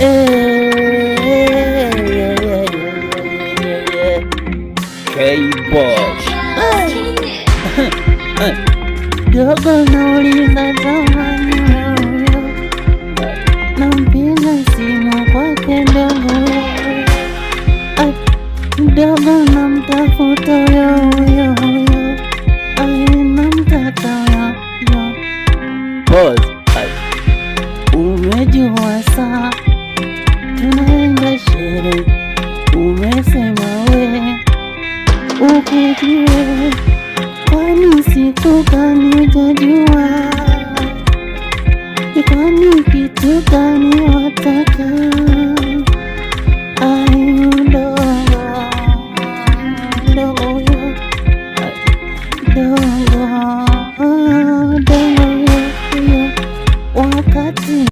Eh, yeah, yeah, yeah, yeah, yeah. K-Boss. Dogo nauliza zamani huyo, nampiga simu kwake dogo, ay, dogo namtafuta huyo huyo huyo, ay, namtaka huyo yo. Pause. Ay. Umejua saa tunaenda sherehe, umesema we ukujue, kwani siku gani hujajua? Kwani kitu gani wataka?